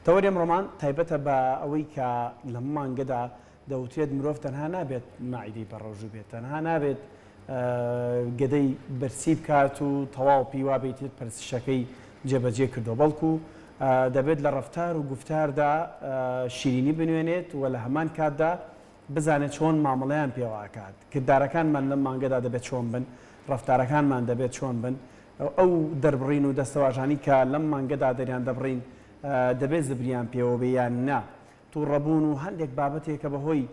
تەوەری ئەمڕۆمان تایبەتە بە ئەوەی کە لەم مانگەدا دەوترێت مرۆڤ تەنها نابێت مەعیدەی بەڕۆژوو بێت، تەنها نابێت گەدەی برسی بکات و تەواو پێی وابێت ئیتر پەرستشەکەی جێبەجێ کردووە، بەڵکو دەبێت لە ڕەفتار و گوفتاردا شیرینی بنوێنێت و لە هەمان کاتدا بزانێت چۆن مامەڵەیان پێوە ئەکات، کردارەکانمان لەم مانگەدا دەبێت چۆن بن، ڕەفتارەکانمان دەبێت چۆن بن، ئەو دەربڕین و دەستەواژانەی کە لەم مانگەدا دەریان دەبڕین دەبێت زبریان پێوە بێ یان نا. توڕەبوون و هەندێک بابەتێک کە بەهۆی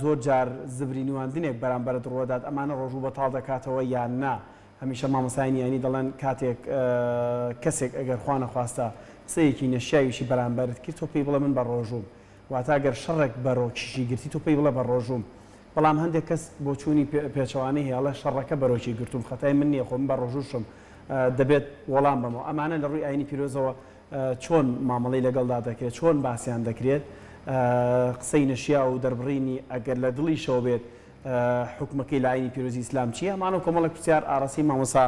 زۆر جار زبری نواندنێک بەرامبەرت ڕووەدات ئەمانە ڕۆژوو بەتاڵ دەکاتەوە یان نا؟ هەمیشە مامۆستایانی ئاینی دەڵێن کاتێک کەسێک ئەگەر خوا نەخواستە قسەیەکی نەشیاویشی بەرامبەرت کرد تۆ پێی بڵێ من بەڕۆژووم واتە گەر شەڕێک بەرۆکیشی گرتی تۆ پێی بڵێ بەڕۆژووم بەڵام هەندێک کەس بۆچوونی پێچەوانەی هەیە ئەڵێ شەڕەکە بەرۆکی گرتووم خەتای من نییە خۆ من بەڕۆژووشم دەبێت وەڵام بەمەوە ئەمانە لە ڕووی ئاینی پیرۆزەوە چۆن مامەڵەی لەگەڵدا دەکرێت، چۆن باسیان دەکرێت، قسەی نەشیاو و دەربڕینی ئەگەر لە دڵیشەوە بێت حوکمەکەی لە ئاینی پیرۆزی ئیسلام چییە؟ ئەمانە و کۆمەڵێک پرسیار ئاڕاستەی مامۆستا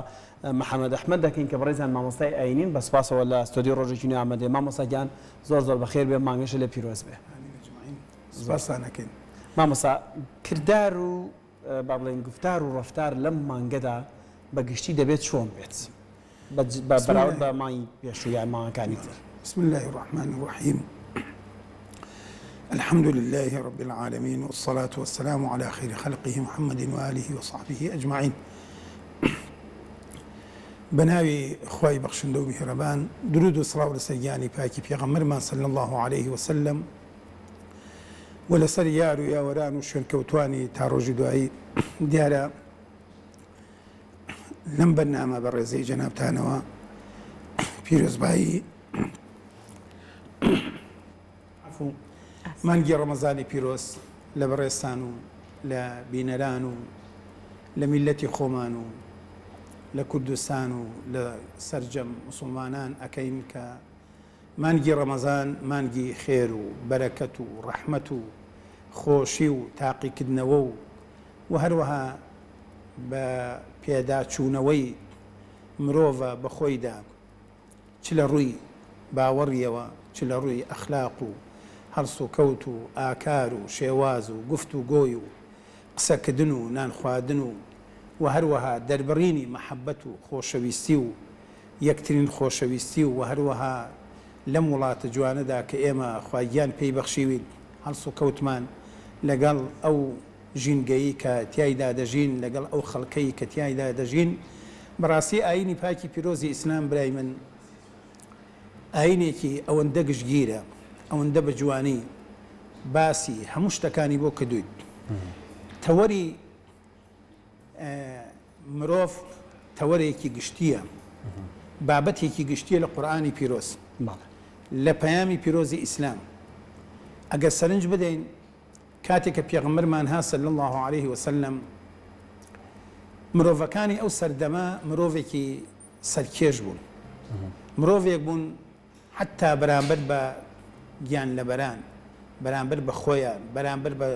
محەمەد ئەحمەد دەکەین کە بەڕێزیان مامۆستای ئاینین، بە سوپاسەوە لە ستۆدیۆی ڕۆژێکی نوێ ئامادەیە. مامۆستا گیان زۆر زۆر بەخێر بێ، مانگەشە لێ پیرۆز بێ. آمین اجمعین. سوپاستان ئەکەین. مامۆستا کردار و با بڵێین گوفتار و ڕەفتار لەم مانگەدا بە گشتی دەبێت چۆن بێت بە بەراورد بە مانگی پێشوو یان مانگەکانی تر؟ بسم اللە الرحمن الرحیم الحمد لله رب العالمین والصلاة والسلام على خیر خلقه محمد وآله وصحبه اجمعین بەناوی خوای بەخشندە و میهرەبان درود و سڵاو لەسەر گیانی پاکی پێغەمبەرمان صلی الله علیه وسلم و لەسەر یار و یاوەران و شوێنکەوتوانی تا ڕۆژی دوایی دیارە لەم بەرنامە بەڕێزەی جەنابتانەوە پیرۆزبایی مانگی ڕەمەزانی پیرۆز لە بەڕێزتان و لە بینەران و لە میلەتی خۆمان و لە کوردستان و لە سەرجەم مسلمانان ئەکەین کە مانگی ڕەمەزان مانگی خێر و بەرەکەت و ڕەحمەت و خۆشی و تاقیکردنەوە و و هەروەها بە پێداچوونەوەی مرۆڤە بە خۆیدا چ لە ڕووی باوەڕیەوە چ لە ڕووی ئەخلاق و هەڵسوکەوت و ئاکار و شێواز و گفت و گۆی و قسەکردن و نان خواردن و و هەروەها دەربڕینی مەحەبەت و خۆشەویستی و یەکترین خۆشەویستی و هەروەها لەم وڵاتە جوانەدا کە ئێمە خوا گیان پێی بەخشیوین هەڵسوکەوتمان لەگەڵ ئەو ژینگەی کە تیایدا دەژین لەگەڵ ئەو خەڵکەی کە تیایدا دەژین بەڕاستی ئایینی پاکی پیرۆزی ئیسلام برای من ئایینێکی ئەوەندە گشتگیرە ئەوەندە بە جوانی باسی هەموو شتەکانی بۆ کردوویت تەوەری مرۆڤ تەوەرێکی گشتییە، بابەتێکی گشتییە لە قورئانی پیرۆز، لە پەیامی پیرۆزی ئیسلام. ئەگەر سەرنج بدەین کاتێک کە پێغەمبەرمان هات صلی اللە علیه وسلم، مرۆڤەکانی ئەو سەردەمە مرۆڤێکی سەرکێش بوون، مرۆڤێک بوون حەتتا بەرامبەر بە گیانلەبەران، بەرامبەر بە خۆیان، بەرامبەر بە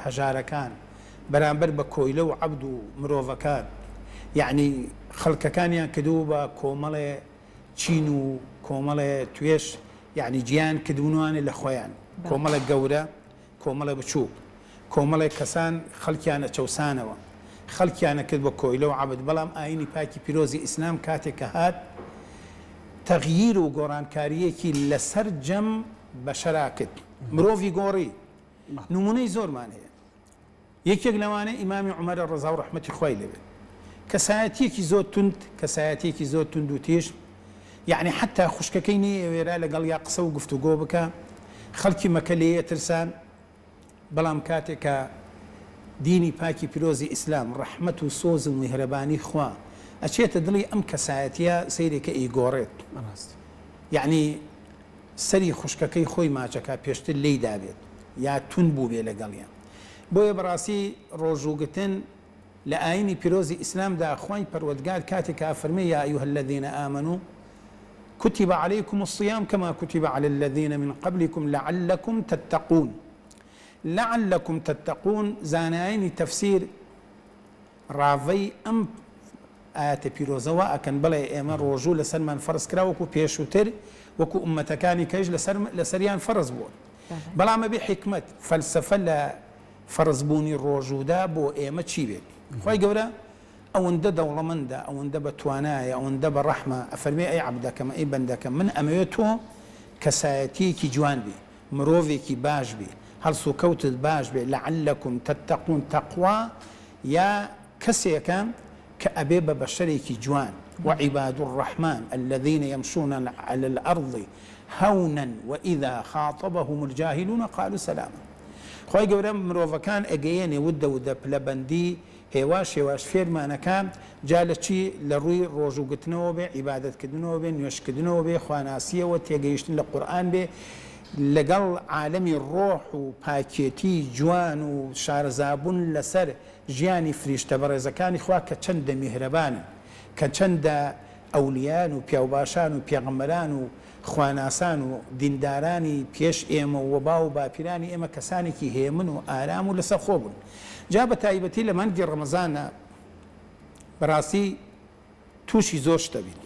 هەژارەکان، بەرامبەر بە کۆیلە و عەبد و مرۆڤەکان، یەعنی خەڵکەکانیان کردبوو بە کۆمەڵێ چین و کۆمەڵێ توێژ، یەعنی جیایان کردبوونەوانێ لە خۆیان، کۆمەڵێک گەورە، کۆمەڵێ بچووک، کۆمەڵێک کەسان خەڵکیان ئەچەوسانەوە، خەڵکیان ئەکرد بە کۆیلە و عەبد، بەڵام ئایینی پاکی پیرۆزی ئیسلام کاتێک کە هات تەغییر و گۆڕانکارییەکی لە سەرجەم بەشەرا کرد، مرۆڤی گۆڕی، نموونەی زۆرمان هەیە. یەکێک لەوانە ئیمامی عومەرە ڕەزا و ڕەحمەتی خوای لێ بێت. کەسایەتییەکی زۆر توند، کەسایەتییەکی زۆر توند و تیژ، یەعنی حەتتا خوشکەکەی نەیەوێرا لەگەڵیا قسە و گفتوگۆ بکا، خەڵکی مەکە لێی ئەترسان، بەڵام کاتێک کە دینی پاکی پیرۆزی ئیسلام، ڕەحمەت و سۆز و میهرەبانی خوا ئەچێتە دڵی ئەم کەسایەتییە سەیرێکە ئەیگۆڕێت. یەعنی سەری خوشکەکەی خۆی ماچەکا پێشتر لێی دابێت یا توند بووبێ لەگەڵیا. بۆیە بەڕاستی ڕۆژووگرتن لە ئاینی پیرۆزی ئیسلامدا خوای پەروەردگار کاتێک کە ئەفەرمێ یا ایها الذین آمنوا کتب علیکم الصیام کما کتب علی الذین من قبلکم لعلکم تتقون لعلکم تتقون زانایانی تەفسیر ڕاڤەی ئەم ئایەتە پیرۆزە وا ئەکەن بڵێ ئێمە ڕۆژوو لەسەرمان فەرز کرا وەکو پێشووتر. وەکو ئوممەتەکانی کەش لەسەر لەسەریان فەرز بووە. بەڵام ئەبێ حیکمەت، فەلسەفە لە فەرز بوونی ڕۆژوودا بۆ ئێمە چی بێت؟ خوای گەورە ئەوەندە دەوڵەمەندە، ئەوەندە بە توانایە، ئەوەندە بە ڕەحمە، ئەفەرمێ ئەی عەبدەکەم، ئەی بەندەکەم، من ئەمەوێ تۆ کەسایەتییەکی جوان بی، مرۆڤێکی باش بی، هەڵسوکەوتت باش بێ، لعلکم تتقون، تەقوا یا کەسێکە کە ئەبێ بە بەشەرێکی جوان، وعباد الرحمن الذین یمشون علی الارض هونا واذا خاطبهم الجاهلون قالوا سلاما. خوای گەورە مرۆڤەکان ئەگەیەنێ ودە ودە پلەبەندی هێواش هێواش فێرمان ئەکا جا لە چی لە ڕووی ڕۆژوو گرتنەوە بێ عیبادەت کردنەوە بێ نوێژ کردنەوە بێ خواناسیەوە تێگەیشتن لە قورئان بێ لەگەڵ عالەمی ڕۆح و پاکێتی جوان و شارەزابوون لەسەر ژیانی فریشتە بەڕێزەکانی خوا کە چەندە میهرەبانن کە چەندە ئەولیان و پیاوباشان و پێغەمبەران و خواناسان و دیندارانی پێش ئێمە و باو و باپیرانی ئێمە کەسانێکی هێمن و ئارام و لەسەرخۆ بوون جا بە تایبەتی لە مانگی ڕەمەزانا بەڕاستی تووشی زۆر شت ئەبین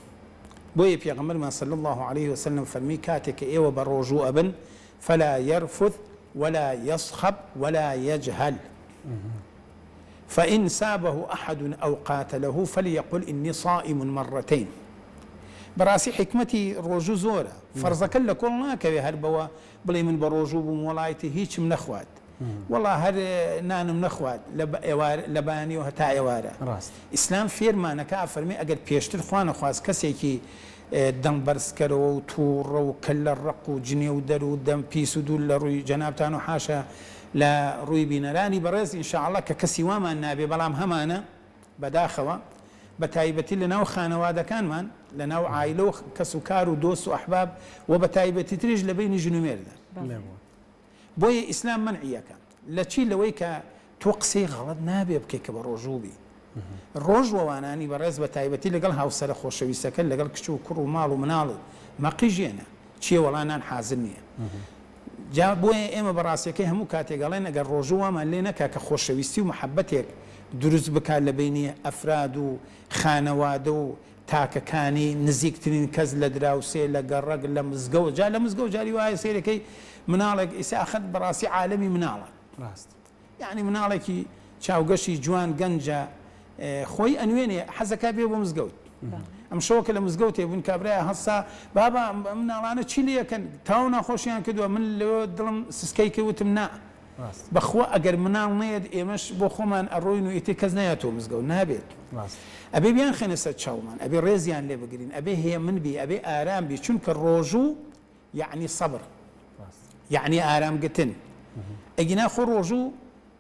بۆیە پێغەمبەرمان صلی اللە علیه وسلم فەرمی کاتێک کە ئێوە بە ڕۆژوو ئەبن فلا یرفث ولا یصخب ولا یجهل فان سابه احد او قاتله فلیقل انی صائم مرتین بەڕاستی حیکمەتی ڕۆژوو زۆرە فەرزەکە لە کۆڵ ناکەوێ هەر بەوە بڵێی من بەڕۆژوو بووم وەڵا ئیتر هیچم نەخوارد وەڵا هەر نانم نەخوارد لە ئێوار لە بەیانیەوە هەتا ئێوارە ڕاست. ئیسلام فێرمان ئەکا ئەفەرمێ ئەگەر پێشتر خوا نەخواست کەسێکی دەنگ بەرزکەرەوە و تووڕە و کەللە ڕەق و جنێودەر و دەم پیس و دوور لە ڕووی جەنابتان و حاشا لە ڕووی بینەرانی بەڕێز ان شاء اللە کە کەسی وامان نابێ بەڵام هەمانە بەداخەوە بە تایبەتی لە ناو خانەوادەکانمان لە ناو عایلە و کەس و کار و دۆست و ئەحباب و بە تایبەتیتریش لە بەینی ژن و مێردا. بۆیە ئیسلام مەنعی ئەکا لە چی لەوەی کە تۆ قسەی غەڵەت نابێ بکەی کە بە ڕۆژوو بی ڕۆژوەوانانی بەڕێز بە تایبەتی لەگەڵ هاوسەرە خۆشەویستەکەت لەگەڵ کچ و کوڕ و ماڵ و مناڵت مەقیژێنە چیە وەڵا نان حازر نیە جا بۆیە ئێمە بە ڕاستیەکەی هەموو کاتێک ئەڵێن ئەگەر ڕۆژوو وامان لێ نەکا کە خۆشەویستی و محەبەتێک دروست بکات لە بەینی ئەفراد و خانەوادە و تاکەکانی نزیکترین کەس لە دراوسێ لە گەڕەک لە مزگەوت جا لە مزگەوت جاری وایە سەیرەکەی مناڵێک ئیسا ئەخەر بەڕاستی عالەمی مناڵە ڕاست. یەعنی مناڵێکی چاوگەشی جوان گەنجە خۆی ئەنوێنێ حەزەکا بێ بۆ مزگەوت ئەم شەوە کە لە مزگەوتێ بوون کابرایە هەستا بابا ئەم مناڵانە چی لێ ئەکەن تەواو ناخۆشیان کردووە من لەوێ دڵم سسکەی کرد وتم نا بەخوا ئەگەر مناڵ نەیەت ئێمەش بۆ خۆمان ئەڕۆین و ئیتر کەس نایەتەوە مزگەوت نابێت ئەبێ بیانخەینە سەر چاومان ئەبێ ڕێزیان لێ بگرین ئەبێ هێمن بی ئەبێ ئارام بی چونکە ڕۆژوو یەعنی سەبر یەعنی ئارام گرتن ئەگینا خۆ ڕۆژوو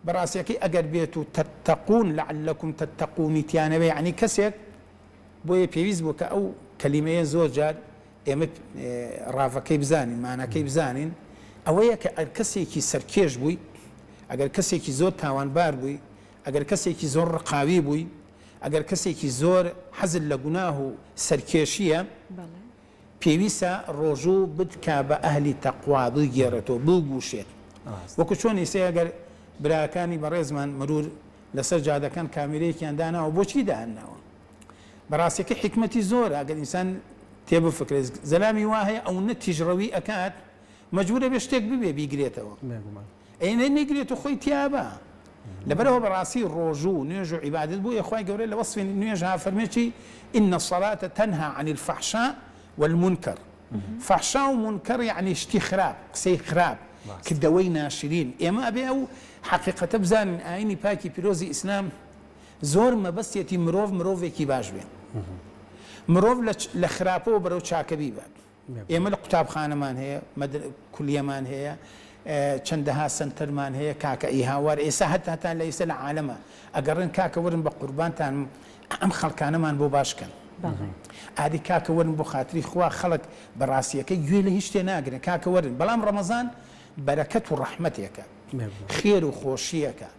بەڕاستیەکەی ئەگەر بێت و تتقون لعلکم تتقونی تیانەوێ یەعنی کەسێک بۆیە پێویست بوو کە ئەو کەلیمەیە زۆر جار ئێمە ڕاڤەکەی بزانین ماناکەی بزانین ئەوەیە کە ئەگەر کەسێکی سەرکێش بووی ئەگەر کەسێکی زۆر تاوانبار بووی ئەگەر کەسێکی زۆر ڕقاوی بووی ئەگەر کەسێکی زۆر حەزت لە گوناه و سەرکێشیە پێویستە ڕۆژوو بتکا بە ئەهلی تەقوا بگێڕێتەوە بگوشێت وەکو چۆن ئیسێ ئەگەر براکانی بەڕێزمان مرور لەسەر جادەکان کامیرەیەکیان داناوە بۆچی دایانناوە بەڕاستیەکە حیکمەتی زۆرە ئەگەر ئینسان تێبفکرێت زەلامی وا هەیە ئەونە تیژڕەوی ئەکات مەجبورە بێ شتێک ببێ بیگرێتەوە ئەی نە نەیگرێت و خۆی تیابا لەبەرئەوە بەڕاستی ڕۆژوو و نوێژ و عیبادەت بۆیە خوای گەورە لە وەسفی نوێژ ئافەرمێ چی ان الصلاة تنهی عن الفحشاء والمنکر فحشا و مونکەر یەعنی شتی خراپ قسەی خراپ کردەوەی ناشرین ئێمە ئەبێ ئەو حەقیقەتە بزانین ئاینی پاکی پیرۆزی ئیسلام زۆر مەبەستیەتی مرۆڤ مرۆڤێکی باش بێ مرۆڤ لە خراپەوە بەرەو چاکە بیبات ئێمە لە قوتابخانەمان هەیە، کولیەمان هەیە، چەندەها سەنتەرمان هەیە کاکە ئی هاوار ئێستا هەتا هەتا لە ئێستا لە عالەمە ئەگەڕێن کاکە وەرن بە قوربانتان ئەم خەڵکانەمان بۆ باش کەن ئادی کاکە وەرن بۆ خاتری خوا خەڵک بە ڕاستیەکەی گوێ لە هیچ شتێ ناگرن کاکە وەرن بەڵام ڕەمەزان بەرەکەت و ڕەحمەتێکە خێر و خۆشیەکە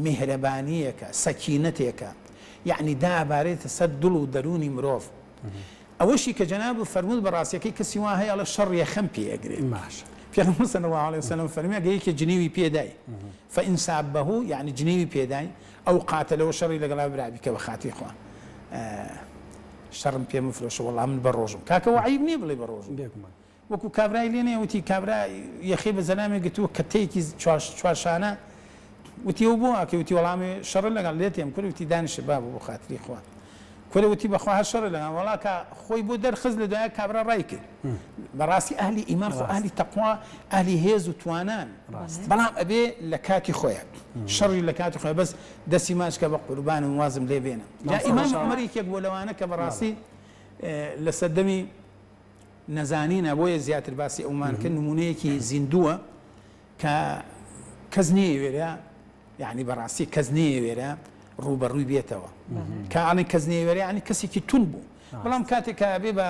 میهرەبانیەکە سەکینەتێکە یەعنی دائەبارێتە سەر دڵ و دەروونی مرۆڤ ئەوەشی کە جەنابت فەرمووت بە ڕاستیەکەی کەسی وا هەیە ئەڵێ شەڕ یەخەم پێ ئەگرێت باشە. پێغەمبەر صلی اللە علیە وسلم فەرمی ئەگەر یەکێ جنێوی پێ دای فان سابه یعنی جنێوی پێ دای ئەو قاتلەوە شەڕی لەگەڵا برا بیکە بە خاتری خوا شەڕم پێ مفرۆشە وەڵا من بەڕۆژوم کاکە وە عەیب نییە بڵێی بەڕۆژوم. بێگومان. وەکو کابرای لێ نێ وتی کابرا یەخەی بە زەلامێک گرتووە کەتەیەکی چوارشانە وتی ئەو بۆ ئەکەی وتی وەڵا ئەمەوێ شەڕە لەگەڵ لێت تێم کورە وتی دانیشە بابە بۆ خاتری خوا کورە وتی بەخوا هەر شەڕە لەگەڵ وەڵا کە خۆی بۆ دەرخست لە دوایە کابرا ڕای کرد بەڕاستی ئەهلی ئیمان خۆ ئەهلی تەقوا ئەهلی هێز و توانان بەڵام ئەبێ لە کاتی خۆیان شەڕی لە کاتی خۆی بەس دەستی ماچکە بە قوربانم وازم لێ بێنە جا ئیمام عومەر یەکێک بووە لەوانە کە بەڕاستی لە سەردەمی نەزانینە بۆیە زیاتر باسی ئەومان کرد نمونەیەکی زیندووە کە کەس نەیەوێرا یعنی بەڕاستی کەس نەیەوێرا ڕووبەڕووی بێتەوە کە ئەڵێن کەس نەیەوێرا یعنی کەسێکی تون بوو بەڵام کاتێک کە ئەبێ بە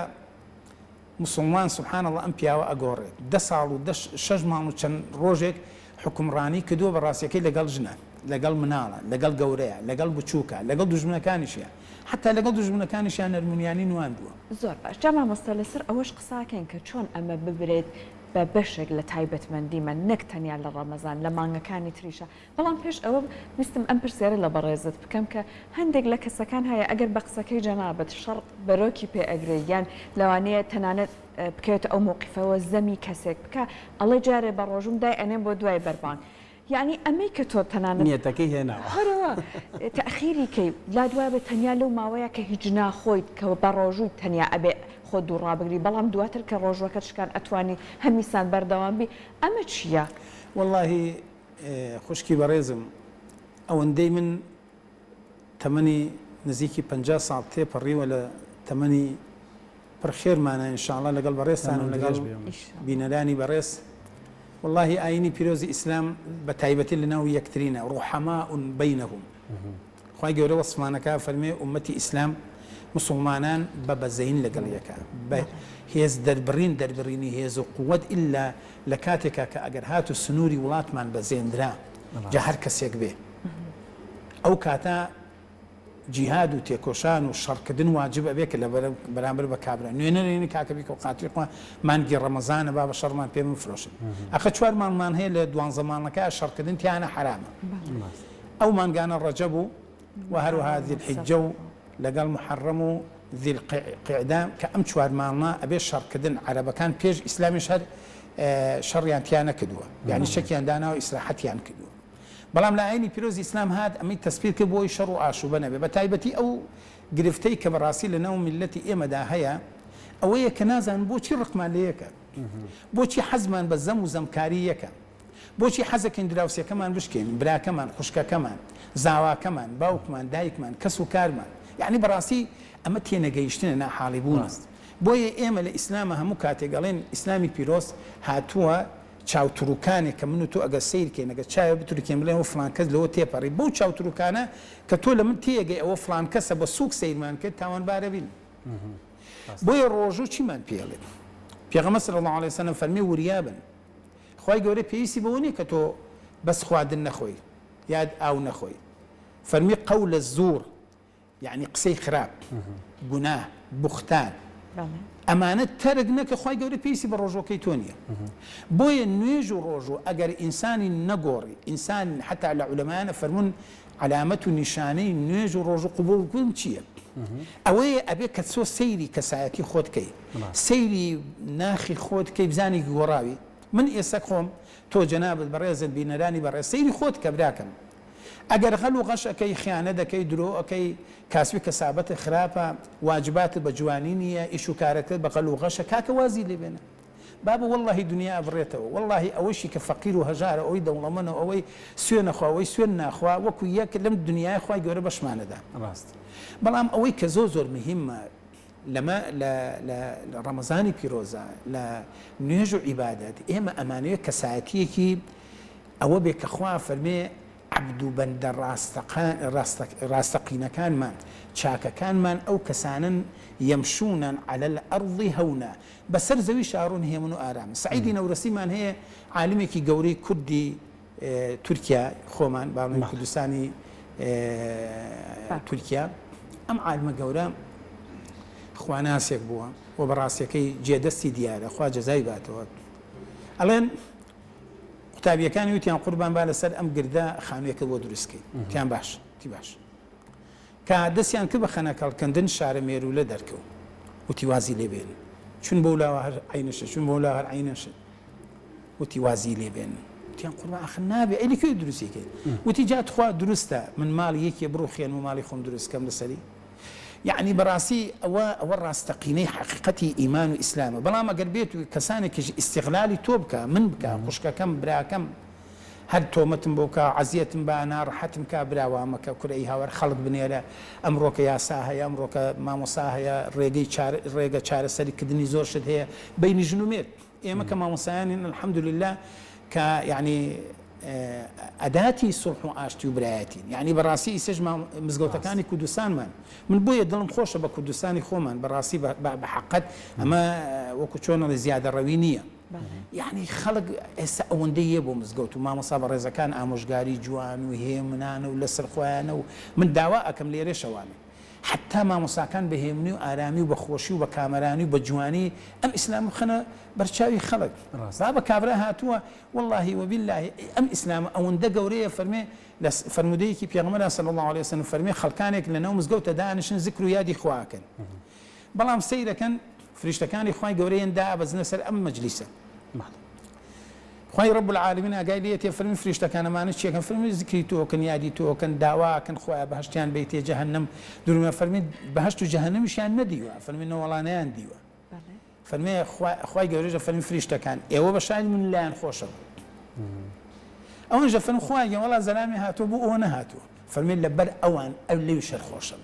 مسوڵمان سبحان اللە ئەم پیاوە ئەگۆڕێت دە ساڵ و دە شەش مانگ و چەند ڕۆژێک حوکمڕانی کردووە بە ڕاستیەکەی لەگەڵ ژنە لەگەڵ مناڵە لەگەڵ گەورەیە لەگەڵ بچووکە لەگەڵ دوژمنەکانیشیا حەتا لەگەڵ دوژمنەکانیشیا نەرمونیانی نواندووە. زۆر باش جا مامۆستا لەسەر ئەوەش قساکەین کە چۆن ئەمە ببرێت بە بەشێک لە تایبەتمەندیمان نەک تەنیا لە ڕەمەزان لە مانگەکانی تریشا بەڵام پێش ئەوە ویستم ئەم پرسیارە لە بەڕێزت بکەم کە هەندێک لە کەسەکان هەیە ئەگەر بە قسەکەی جەنابت شەڕ بەرۆکی پێ ئەگرێ یان لەوانەیە تەنانەت بکەوێتە ئەو مەوقیفەوە زەمی کەسێک بکا ئەڵێ جارێ بە ڕۆژوم دای ئەنێم بۆ دوای بەربانگ یەعنی ئەمەی کە تۆ تەنانەت نیەتەکەی هێناوە. هەرەوە تەئخیری کەی لات وابێ تەنیا لەو ماوەیە کە هیچ ناخۆیت کە بە ڕۆژوویت تەنیا ئەبێ خۆت دوور ڕابگری بەڵام دواتر کە ڕۆژوەکەت شکان ئەتوانی هەمیسان بەردەوام بی ئەمە چیە؟ وەڵاهی خوشکی بەڕێزم ئەوەندەی من تەمەنی نزیکی 50 ساڵ تێپەڕیوە لە تەمەنی پڕ خێرمانە ان شاء اللە لەگەڵ بەڕێزتان و لەگەڵ بینەرانی بەڕێز وەڵاهی ئاینی پیرۆزی ئیسلام بە تایبەتی لەناو یەکترینە ڕوحەماء بینهم خوای گەورە وەسفمانەکا فەرمێ ئومەتی ئیسلام موسڵمانان بە بەزەین لەگەڵ یەکە بە هێز دەربڕین دەربڕینی هێز و قوت ئیلا لە کاتێکا کە ئەگەر هاتوو سنووری وڵاتمان بەزێندرا جا هەر کەسێک بێ ئەو کاتە جیهاد و تێکۆشان و شەڕکردن واجب ئەبێ کە لە بەرامبەر بە کابرا نوێنەرێنی کاکە بیکە و قاتری خوا مانگی ڕەمەزانە با بە شەڕمان پێ مفرۆشن ئەخە چوار مانگمان هەیە لە دوانزە مانگەکە شەڕکردن تیانە حەرامە ئەو مانگانە ڕەجەب و و هەروەها ذی الحجە و لەگەڵ محەڕەم و ذی القعدە کە ئەم چوار مانگە ئەبێ شەڕکردن عەرەبەکان پێش ئیسلامیش هەر شەڕیان تیا نەکردووە یعنی چەکیان داناوە ئیسراحەتیان کردووە بەڵام لە ئاینی پیرۆزی ئیسلام هات ئەمەی تەسپیت کرد بۆی شەڕ و ئاشوبە نەبێ بە تایبەتی ئەو گرفتەی کە بەڕاستی لە ناو میللەتی ئێمەدا هەیە ئەوەیە کە نازانن بۆچی ڕقمان لە یەکە بۆچی حەزمان بە زەم و زەمکاری یەکە بۆچی حەزەکەین دراوسێکەمان بشکێنین، براکەمان، خوشکەکەمان، زاواکەمان، باوکمان، دایکمان، کەس و کارمان. یەعنی بەڕاستی ئەمە تێنەگەیشتنە، ناحاڵی بوونە. بۆیە ئێمە لە ئیسلاما هەموو کاتێک ئەڵێن ئیسلامی پیرۆز هاتووە چاوتروکانێک کە من و تۆ ئەگەر سەیر کەین، ئەگەر چاوێ بتروکێن بڵێن ئەوە فڵان کەس لەوە تێپەڕی، بەو چاوتروکانە کە تۆ لە من تێئەگەی ئەوە فڵان کەسە بە سووک سەیرمان کرد تاوانبار ئەبین. بۆیە ڕۆژوو چیمان پێ ئەڵێ؟ پێغەمبەر صلی اللە علیە وسلم فەرمی وریابن. خوای گەورە پێویستی بەوە نیە کە تۆ بەس خواردن نەخۆی یاد ئاو نەخۆی فەرمی قول الزور یعنی قسەی خراپ گوناه بوختان ئەمانە تەرک نەکە خوای گەورە پێویستی بە ڕۆژوەکەی تۆ نیە بۆیە نوێژ و ڕۆژوو ئەگەر ئینسانی نەگۆڕی ئینسان حتا لە عولەمایانە فەرموون عەلامەت و نیشانەی نوێژ و ڕۆژوو قبوڵ بوون چییە؟ ئەوەیە ئەبێ کە تۆ سەیری کەسایەتی خۆت کەی سەیری ناخی خۆت کەی بزانی گۆڕاوی من ئێستا خۆم تۆ جەنابت بەڕێزت بینەرانی بەڕێز سەیری خۆت کە براکەم ئەگەر غەل و غەش ئەکەی خیانەت ئەکەی درۆ ئەکەی کاسبی کەسابەتت خراپە واجباتت بە جوانی نییە ئیش و کارەکەت بە غەل و غەشە کاکە وازی لێ بێنە بابە وەڵاهی دونیا ئەبڕێتەوە وەڵاهی ئەوەشی کە فەقیر و هەژارە ئەوەی دەوڵەمەنە و ئەوەی سوێن ئەخوا ئەوەی سوێن ناخوا وەکو یەک لەم دونیایە خوای گەورە بەشمان ئەدا ڕاست. بەڵام ئەوەی کە زۆر زۆر مهمە لەمە لە لە ڕەمەزانی پیرۆزە لە نوێژ و عیبادەت ئێمە ئەمانەوێ کەسایەتیەکی ئەوە بێ کە خوا فەرمێ عەبد و بەندە ڕاستەقینەکانمان، چاکەکانمان ئەو کەسانەن یمشون علی الارض هونا بەسەر زەویشا ڕوون هێمن و ئارامن. سەعیدی نەورەسیمان هەیە عالمێکی گەورەی کوردی تورکیا خۆمان با بڵێین کوردستانی تورکیا ئەم عالمە گەورە خواناسێک بووە و بەڕاستیەکەی جێدەستی دیارە خوا جەزای باتەوە ئەڵێن قوتابیەکانی وتیان قوربان با لەسەر ئەم گردە خانوویەکە بۆ دروست کەین وتیان باش وتی باش کە دەستیان کرد بە خەنەکەڵکەندن شارە مێروولە دەرکەوت وتی وازی لێ بێنن. چون بەو لاوە هەر عەینە شت، چون بەو لاوە هەر عەینە شت. وتی وازی لێ بێنن. وتیان قوربان ئاخر نابێ، ئەی لە کوێ دروستی کەی؟ وتی جا تخوا دروستە من ماڵی یەکێ بڕوخێنم و ماڵی خۆم دروست کەم لەسەری؟ یەعنی بەڕاستی ئەوە ئەوە ڕاستەقینەی حەقیقەتی ئیمان و ئیسلامە. بەڵام ئەگەر بێت و کەسانێکیش ئیستیغلالی تۆ بکا، من بکا، خوشکەکەم، براکەم، هەر تۆمەتم بۆ بکا، عەزیەتم با، ناڕەحەتم کا، برا وا مەکە، کورە ئی هاوار خەڵک بنێرە، ئەمڕۆکە یاسا هەیە، ئەمڕۆکە مامۆستا هەیە، ڕێگەی چارە ڕێگە چارەسەری کردنی زۆر شت هەیە بەینی ژن و مێرد. ئێمە کە مامۆستایانین الحمدللە کە یەعنی ئەداتی سوڵح و ئاشتی و برایەتین. یەعنی بەڕاستی ئیسەش مزگەوتەکانی کوردستانمان من بۆیە دڵم خۆشە بە کوردستانی خۆمان بەڕاستی بە حەقەت ئەمە وەکو چۆن ئەڵێ زیادەڕەوی نییە. یەعنی خەڵک ئێستا ئەوەندەی یە بۆ مزگەوت و مامۆستا بەڕێزەکان ئامۆژگاری جوان و هێمنانە و لەسەر خۆیانە و من داوا ئەکەم لێرەشەوانێ حەتا مامۆستاکان بە هێمنی و ئارامی و بە خۆشی و بە کامەرانی و بە جوانی ئەم ئیسلامە بخەنە بەرچاوی خەڵک بابە کابرا هاتووە وەڵاهی وبیلاهی ئەم ئیسلامە ئەوەندە گەورەیە فەرمێ لە فەرموودەیەکی پێغەمبەرا صلی اللە علیە وسلم فەرمێ خەڵکانێک لەناو مزگەوتە دانیشن زکر و یادی خوا ئەکەن بەڵام سەیرەکەن فریشتەکانی خوای گەورە یەن دائەبەزنە سەر ئەم مەجلیسە خوای رب العالمین ئاگای لێیەتی فەرمی فریشتەکان ئەمانە چیەکەن فەرمی زکری تۆکەن یادی تۆکەن داواکەن خوایە بەهەشتیان بەیتێ جەهەنەم دورمە فەرمی بەهەشت و جەهەنەمیشیان نەدیوە فەرمی نەوەڵا نەیان دیوە فەرمی خوای گەورەش فەرمی فریشتەکان ئێوە بە شاهید من لایان خۆشە ئەوانش دەفەرموون خوایە گیان وەڵا زەلامی هاتووە بۆ ئەوە نەهاتووە فەرمی لەبەر ئەوان ئەو لەویش هەر خۆشە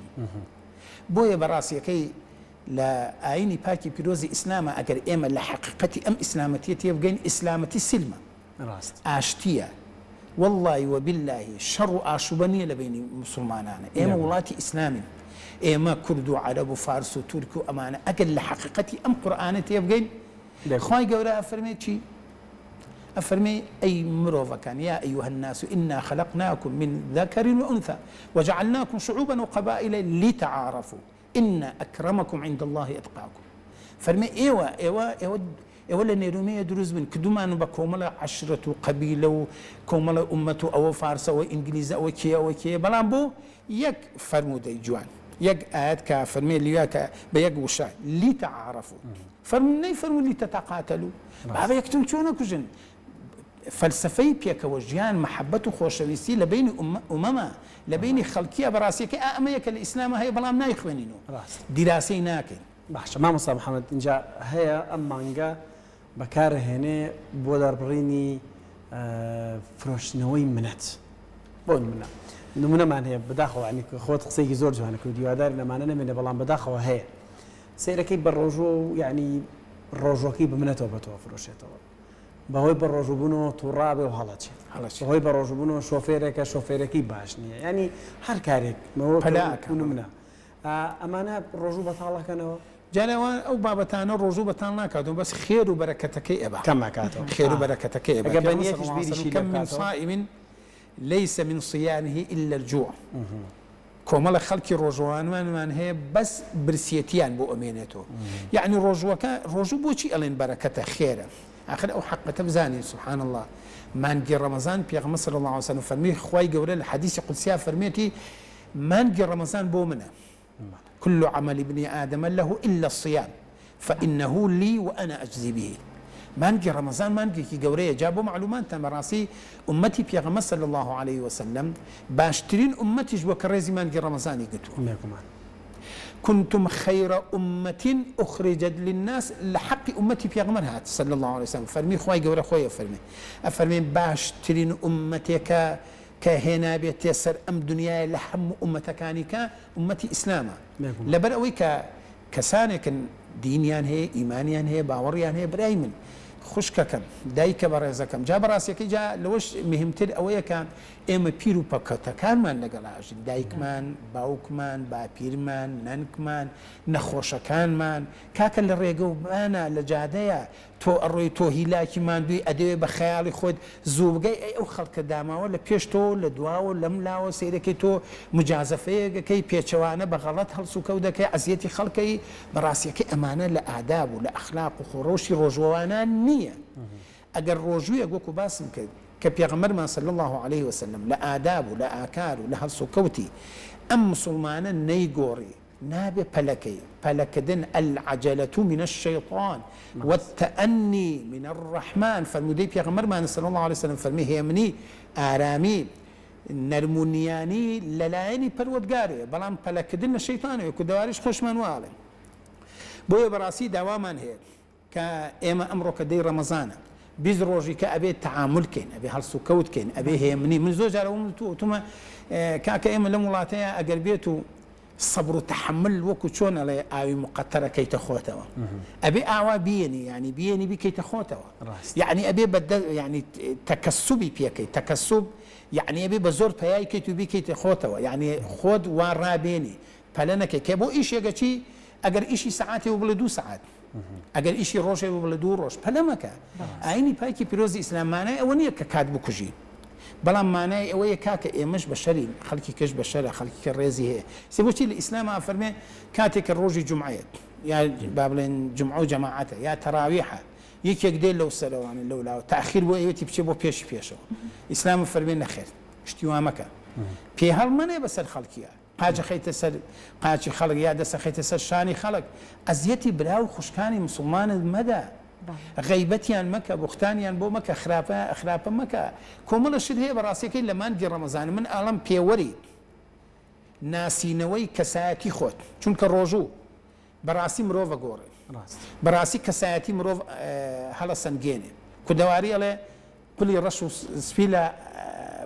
بۆیە بە ڕاستیەکەی لە ئاینی پاکی پیرۆزی ئیسلامە ئەگەر ئێمە لە حەقیقەتی ئەم ئیسلامەتیە تێبگەین ئیسلامەتی سلمە ڕاست. ئاشتیە وەڵڵاهی وەبیللاهی شەڕ و ئاشوبە نیە لە بەینی موسوڵمانانە ئێمە وڵاتی ئیسلامین ئێمە کورد و عەرەب و فارس و تورک و ئەمانە ئەگەر لە حەقیقەتی ئەم قورئانە تێبگەین خوای گەورە ئەفەرمێ چی ئەفەرمێ ئەی مرۆڤەکان یا ایها الناس انا خلقناکم من ذکر وانثی وجعلناکم شعوبا وقبائل لتعارفوا ان اکرمکم عند اللە اتقاکم فەرمێ ئێوە ئێوە ئێوە ئێوە لە نێرومێیە دروست بن کردومانن بە کۆمەڵە عەشرەت و قەبیلە و کۆمەڵە ئومەت و ئەوە فارسە ئەوە ئینگلیزە ئەوە کێیە ئەوە کێیە بەڵام بۆ یەک فەرموودەی جوان یەک ئایەت کە فەرمێ لیوا کە بە یەک وشە لتعارفوا فەرموو نەیفەرموو لتتقاتلوا بابە یەکتر چۆن ئەکوژن فەلسەفەی پێکەوە ژیان، مەحەبەت و خۆشەویستی لە بەینی ئومەمە، لە بەینی خەڵکیە، بە ڕاستیەکەی ئا ئەمەیە کە لە ئیسلاما هەیە بەڵام نایخوێنین و دیراسەی ناکەین. باشە مامۆستا محمد ئینجا هەیە ئەم مانگە بەکارئەهێنێ بۆ دەربڕینی فرۆشتنەوەی منەت بۆ نمونە نمونەمان هەیە بەداخەوە یانی خۆت قسەیەکی زۆر جوانە کرد هیوادارین ئەمانە نەمێنێ بەڵام بەداخەوە هەیە سەیرەکەی بە ڕۆژوە و یانی ڕۆژوەکەی بە منەتەوە بە تۆ ئەفرۆشێتەوە بەهۆی بەڕۆژووبوونەوە توڕابێ و هەڵەچێ. هەڵەچێ. بەهۆی بەڕۆژووبوونەوە شۆفێرێکە شۆفێرەکەی باش نییە. یانی هەر کارێک مەوە پەلە ئەکا. نمونە. ئەمانە ڕۆژوو بەتاڵ ئەکەنەوە؟ جارێ ئەوان ئەو بابەتانە ڕۆژوو بەتاڵ ناکاتەوە بەس خێر و بەرەکەتەکەی ئەبا. کەم ئەکاتەوە. خێر و بەرەکەتەکەی ئەبا. ئەگەر بە نیەتیش بیریشی لێ کەم من بکاتەوە. صائم ليس من صيامه الا الجوع. کۆمەڵە خەڵکی ڕۆژووانمان هەیە بەس برسیەتیان بۆ ئەمێنێتەوە یەعنی ڕۆژووەکە ڕۆژوو بۆچی ئەڵێن بەرەکەتە خێرە ئاخر ئەو حەقەتە بزانین سبحان اللە مانگی ڕەمەزان پێغەمبەر صلی اللە علیه وسلم فەرمی خوای گەورە لە حەدیسی قودسیا فەرمێتی مانگی ڕەمەزان بۆ منە کل عمل ابن آدم له الا الصيام فانه لی وانا اجزی به مانگی ڕەمەزان مانگێکی گەورەیە جا بۆ مەعلوماتتان بەڕاستی ئوممەتی پێغەمبەر صلی اللە علیە وسلم باشترین ئوممەتیش بووە کە ڕێزی مانگی ڕەمەزانی گرتووە بێگومان. کنتم خیر امە اخرجت للناس لە حەقی ئوممەتی پێغەمبەر هات صلی اللە علیە وسلم فەرمی خوای گەورە خۆی ئەفەرمێ ئەفەرمێ باشترین ئوممەتێکە کە هێنابێتێ سەر ئەم دنیایە لە هەموو ئوممەتەکانی کە ئوممەتی ئیسلامە بێگومان. لەبەر ئەوەی کە کەسانێکن دینیان هەیە ئیمانیان هەیە باوەڕیان هەیە برای من خوشکەکەم دایکە بەڕێزەکەم جا بەڕاستیەکەی جا لەوەش مهمتر ئەوەیە کە ئێمە پیر و پەکەتەکانمان لەگەڵا ئەژین دایکمان باوکمان باپیرمان نەنکمان نەخۆشەکانمان کاکە لە ڕێگە و بانە لە جادەیە تۆ ئەڕۆی تۆ هیلاکی ماندووی ئەدەوێ بە خەیاڵی خۆت زوو بگەی ئەی ئەو خەڵکە داماوە لە پێش تۆ لە دواوە لەم لاوە سەیرەکەی تۆ مجازەفەیەک ئەکەی پێچەوانە بە غەڵەت هەڵسوکەوت دەکەی عەزیەتی خەڵکەی بە ڕاستیەکەی ئەمانە لە ئاداب و لە ئەخلاق و خۆ ڕەوشی ڕۆژوەوانان نییە ئەگەر ڕۆژوویەک وەکو باسم کرد کە پێغەمبەرمان صلی اللە علیه وسلم لە ئاداب و لە ئاکار و لە هەڵسوکەوتی ئەم موسوڵمانە نەیگۆڕی. نابێ پەلە کەی، پەلە کردن، العجلە من الشیطان والتأنی من الرحمن، فەرموودەی پێغەمبەرمانە صلی اللە علیە وسلم فەرمی هێمنی، ئارامی، نەرم و نیانی لە لایەنی پەروەردگارەوەیە، بەڵام پەلە کردن لە شەیتانەوەیە، کوردەواریش خۆشمان وا ئەڵێن. بۆیە بەڕاستی داوامان هەیە کە ئێمە ئەمڕۆ کە دەی ڕەمەزانە 20 ڕۆژی کە ئەبێ تەعامول کەین ئەبێ هەڵسوکەوت کەین ئەبێ هێمنی من زۆر جار ئەوم وتووە وتومە کاکە ئێمە لەم وڵاتەیە ئەگەر بێت و سەبر و تەحەمول وەکو چۆن ئەڵێ ئاوی مقەتەرە کەیتە خۆتەوە ئەبێ ئاوا بیێنی یعنی بیێنی بیکەیتە خۆتەوە یعنی ئەبێ بە یعنی تەکەسوبی پێکەی تەکەسوب یعنی ئەبێ بە زۆر پەیای کەیت و بیکەیتە خۆتەوە یعنی خۆت وا ڕابێنی پەلە نەکەی کە بۆ ئیشێک ئەچی ئەگەر ئیشی سەعاتێ بوو بڵێ دوو سەعات ئەگەر ئیشی ڕۆژێ بوو بڵێ دوو ڕۆژ پەلە مەکە ئاینی پاکی پیرۆزی ئیسلام مانای ئەوە نییە کە کات بکوژی بەڵام مانای ئەوەیە کاکە ئێمەش بەشەرین خەڵکی کەش بەشەرە خەڵکی کە ڕێزی هەیە سێ بۆچی لە ئیسلام ئافەرمێ کاتێک کە ڕۆژی جومعەیە یا با بڵێن جومعە و جەماعەتە یا تەراویحە یەکێک دێ لەو سەرەوانە لەو لاوە تاخیر بۆ ئەوێتی بچێ بۆ پێشی پێشەوە ئیسلام فەرمێ نەخێر شتی وا مەکە پێ هەڵمەنێ بەسەر خەڵکیە قاچ ئەخەیتە سەر قاچی خەڵک یا دەست ئەخەیتە سەر شانی خەڵک ئەزیەتی برا و خوشکانی موسڵمانت مەدە غەیبەتیان مەکە بوختانیان بۆ مەکە خراپە خراپە مەکە کۆمەڵە شت هەیە بەڕاستیەکەی لە مانگی ڕەمەزان من ئاڵم پێوەری ناسینەوەی کەسایەتی خۆت چونکە ڕۆژوو بەڕاستی مرۆڤ ئەگۆڕێ بەڕاستی کەسایەتی مرۆڤ هەڵەسەنگێنێ کوردەواری ئەڵێ قولی ڕەش و سپی لە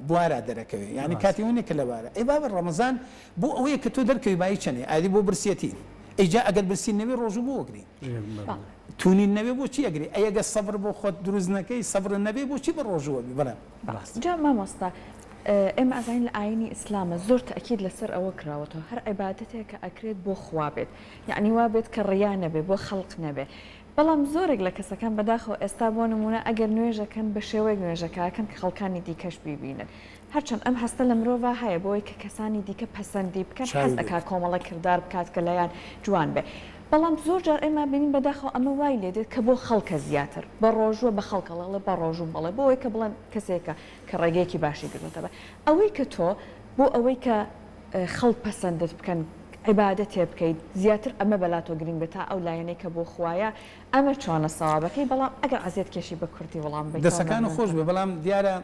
بوارا دەرەکەوێ یانی کاتی ئەوە نیە کە لە بارە ئەی بابە ڕەمەزان بۆ ئەوەیە کە تۆ دەرکەوی بایی چەنێ ئادی بۆ برسیەتی ئەی جا ئەگەر برسی نەبێ ڕۆژوو بۆ ئەگری تونی نەبێ بۆچی ئەگری ئەی ئەگەر سەبر بۆ خۆت دروست نەکەی سەبر نەبێ بۆچی بە ڕۆژووە بی بەڵێ جا مامۆستا ئێمە ئەزانین لە ئاینی ئیسلامە زۆر تەئکید لەسەر ئەوە کراوەتەوە هەر عیبادەتێک کە ئەکرێت بۆ خوا بێت یەعنی وا بێت کە ڕیا نەبێ بۆ خەڵق نەبێ بەڵام زۆرێک لە کەسەکان بەداخەوە ئێستا بۆ نموونە ئەگەر نوێژەکەن بە شێوەیەک نوێژەکەکەن کە خەڵکانی دیکەش بیبینن هەرچەند ئەم هەستە لە مرۆڤا هەیە بۆی کە کەسانی دیکە پەسەندی بکەن حەز ئەکا کۆمەڵە کردار بکات کە لایان جوان بێ بەڵام زۆر جار ئێمە بینین بەداخەوە ئەمە وای لێ دێت کە بۆ خەڵکە زیاتر بە ڕۆژووە بە خەڵک ئەڵێ بە ڕۆژووم بەڵێ بۆ ئەوەی کە بڵێن کەسێکە کە ڕێگەیەکی باشی گرتووەتە بەر ئەوەی کە تۆ بۆ ئەوەی کە خەڵک پەسەندت بکەن عیبادەتێ بکەیت زیاتر ئەمە بەلاتۆ گرینگ بێت تا ئەو لایەنەی کە بۆ خوایە ئەمە چۆنە سەوابەکەی بەڵام ئەگەر عەزێت کێشی بە کوردی وەڵام بەیتەوە دەسەکانت مەمنونتم. خۆش بێ بەڵام دیارە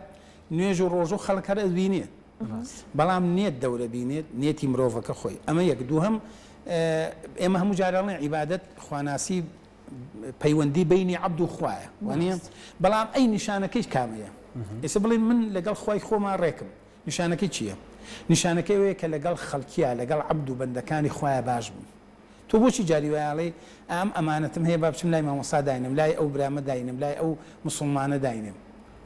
نوێژ و ڕۆژوو خەڵک هەر ئەبینێت بەڵام نیەت دەورە بینێت نیەتی مرۆڤەکە خۆی ئەمە یەک دووهەم ئێمە هەموو جار ئەڵێن عیبادەت خواناسی پەیوەندی بەینی عەبد و خوایە وانیە بەڵام ئەی نیشانەکەی کامەیە ئێستا بڵێن من لەگەڵ خوای خۆما ڕێکم نیشانەکەی چییە؟ نیشانەکەی ئەوەیە کە لەگەڵ خەڵکیا، لەگەڵ عەبد و بەندەکانی خوایە باش بووم. تۆ بۆچی جاری وایە ئەڵێی ئەم ئەمانەتم هەیە با بچم لای مامۆستا داینێم، لای ئەو برامە داینێم، لای ئەو موسوڵمانە داینێم.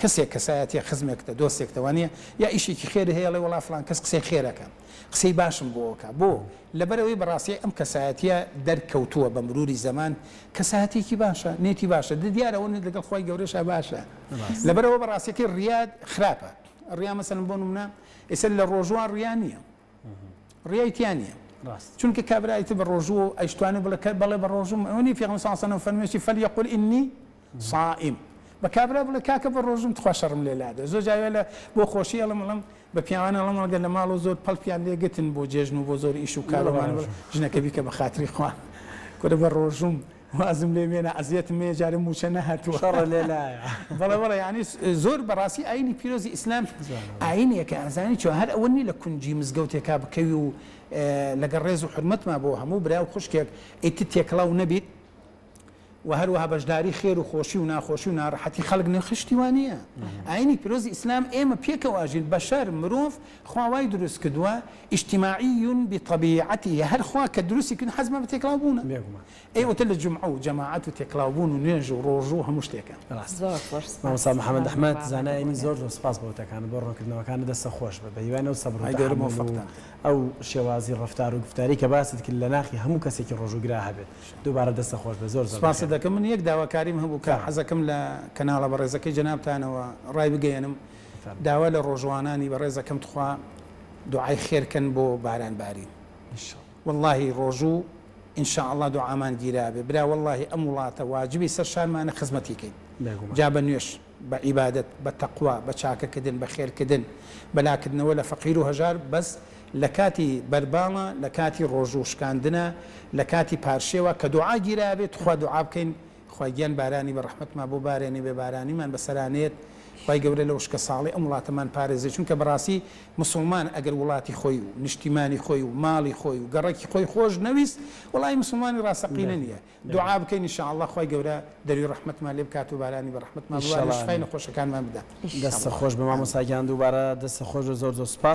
کەسێک، کەسایەتیەک، خزمێکتە، دۆستێکتە وانیە؟ یا ئیشێکی خێرت هەیە ئەڵێی وەڵا فڵان کەس قسەی خێر ئەکا، قسەی باشم بۆ ئەکا. بۆ؟ لەبەرئەوەی بەڕاستی ئەم کەسایەتیە دەرکەوتووە بە مروری زەمان کەسایەتیەکی باشە، نێتی باشە، دیارە ئەوە لەگەڵ خوای گەورەشا باشە. لەبەرئەوە بەڕاستیەکەی ڕیا خراپە. ڕیا مەسەلەن بۆ نمونە ئێستا لە ڕۆژووان ڕیا نییە ڕیای تیا نییە چونکە کابرا ئیتر بە ڕۆژوو ئەیشتوانێ بڵێ کە بەڵێ بە ڕۆژووم ئەوە نییە پێغەمبەر صلی اللە علیه و سلم فەرموویەتی فلیقل انی صائم بە کابرا بڵێ کاکە بە ڕۆژووم تخوا شەڕم لێ لادە زۆر جار لە بۆ خۆشی ئەڵێم ئەڵێم بە پیاوان ئەڵێم ئەگەر لە ماڵەوە زۆر پەڵپیان لێ گرتن بۆ جێژن و بۆ زۆر ئیش و کاروبار ژنەکە بیکە بە خاتری خوا کورە بە ڕۆژووم وازم لێ مێنە ئەزیەتم مەیە جارێ موچە نەهاتووە. شەڕە لێ لایە. بەڵێ بەڵێ یانی زۆر بەڕاستی ئاینی پیرۆزی ئیسلام ئاینێکە ئەزانی چۆن هەر ئەوە نیە لە کونجی مزگەوتێکا بکەوی و لەگەڵ ڕێز و حورمەتما بۆ هەموو برا و خوشکێک ئیتر تێکەڵاو نەبیت و هەروەها بەشداری خێر و خۆشی و ناخۆشی و ناڕەحەتی خەڵک نەخ شتی وا نیە ئاینی پیرۆزی ئیسلام ئێمە پێکەوە ئەژین بەشەر مرۆڤ خوا وای دروست کردووە اجتماعی بطبیعته هەر خوا کە دروستی کردن حەزمان بە تێکەڵاو بوونە بێگومان. ئەی ئەوتە لە جومعە و جەماعەت و تێکەڵاو بوون و نوێژ و ڕۆژوو و هەموو شتێکە. ڕاستە. زۆر زۆر سپاس مامۆستا محمد مامۆستا احمد بابا زانای ئاینی دەبوونێ. زۆر زۆر سپاس بۆ وتەکانت بۆ ڕوونکردنەوەکانت دەستت خۆش بێت بە هیوای ئەو سەبر و خوای گەورە تەحەمول و مۆفەقتان کات. ئەو شێوازی ڕەفتار و گوفتاری کە باست کرد لە ناخی هەموو کەسێکی ڕۆژووگرا هەبێت دووبارە دەستت خۆش بێت زۆر زۆر سپاست بەخێر دەکەم من یەک داواکاریم هەبوو کە فەرموو. حەزەکەم لە کەناڵە بەڕێزەکەی جەنابتانەوە ڕایبگەیەنم فەرموو. داوا لە ڕۆژوانانی بەڕێز ئەکەم تخوا دوعای خێر کەن بۆ باران بارین ان شاء اللە. وەڵاهی ڕۆژوو ان شاء اللە دوعامان گیرابێ برا وەڵاهی ئەم وڵاتە واجبی سەر شانمانە خزمەتی کەین بێگومان. جا بە نوێژ. بە عیبادەت، بە تەقوا، بە چاکەکردن، بە خێرکردن، بە لاکردنەوە لە فەقیر و هەژار، بەس لە کاتی بەرباڵە، لە کاتی ڕۆژوو شکاندنە، لە کاتی پارشێوە کە دوعا گیرابێ توخوا دوعا بکەین خوای گیان بارانی بە ڕەحمەتمان بۆ بارێنێ بێ بارانیمان بەسەرا نێت خوای گەورە لە وشکە ساڵی ئەم وڵاتەمان پارێزێ چونکە بەڕاستی موسڵمان ئەگەر وڵاتی خۆی و نیشتیمانی خۆی و ماڵی خۆی و گەڕەکی خۆی خۆش نەویست وەڵاهی موسڵمانی ڕاستەقینە نیە دوعا بکەین ان شاء اللە خوای گەورە دەروی ڕەحمەتمان لێ بکات و بارانی بە ڕەحمەتمان ببارێ و شفای نەخۆشەکانمان بدات. دەستت خۆش بێ مامۆستا گیان دووبارە دەستت خۆش بێ زۆر زۆر سوپاس.